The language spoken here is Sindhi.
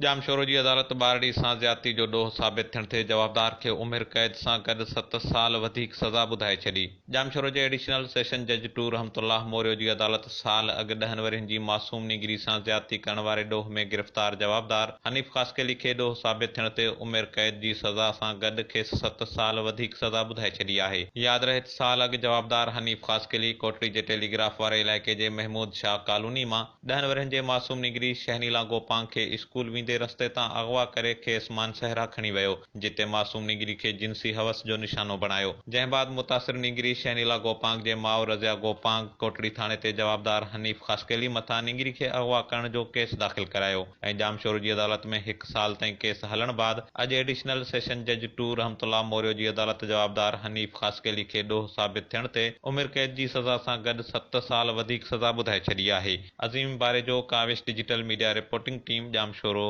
ڄامشورو جي عدالت ٻارڙي سان زيادتي جو ڏوهه ثابت ٿيڻ تي جوابدار کي عمر قيد سان گڏ ست سال وڌيڪ سزا ٻڌائي ڇڏي. ڄامشورو جي ايڊيشنل سيشن جج ٽو رحمت الله موريو جي عدالت سال اڳ ڏهن ورهين جي معصوم نينگري سان زيادتي ڪرڻ واري ڏوهه ۾ گرفتار جوابدار حنيف خاصخيلي کي ڏوهه ثابت ٿيڻ تي عمر قيد جي سزا سان گڏ کيس ست سال وڌيڪ سزا ٻڌائي ڇڏي آهي. ياد رهي ته سال اڳ جوابدار حنيف خاصخيلي ڪوٽڙي جي ٽيليگراف واري علائقي جي محمود شاهه ڪالوني مان ڏهن ورهين جي معصوم نينگري شهنيلا گوپانگ کي اسڪول ويندي رستي تان اغوا ڪري کيس مانسهره کڻي ويو جتي معصوم نينگري کي جنسي حوس جو نشانو بڻايو جنهن بعد متاثر نينگري شهنيلا گوپانگ جي ماء رضيه گوپانگ ڪوٽڙي ٿاڻي تي جوابدار حنيف خاصخيلي مٿان نينگري کي اغوا ڪرڻ جو ڪيس داخل ڪرايو ۽ ڄامشورو جي عدالت ۾ هڪ سال تائين ڪيس هلڻ بعد اڄ ايڊيشنل سيشن جج ٽو رحمت الله موريو جي عدالت جوابدار حنيف خاصخيلي کي ڏوهه ثابت ٿيڻ تي عمر قيد جي سزا سان گڏ ست سال وڌيڪ سزا ٻڌائي ڇڏي آهي. Azeem Barejo, Kawish digital media reporting team, Jamshoro.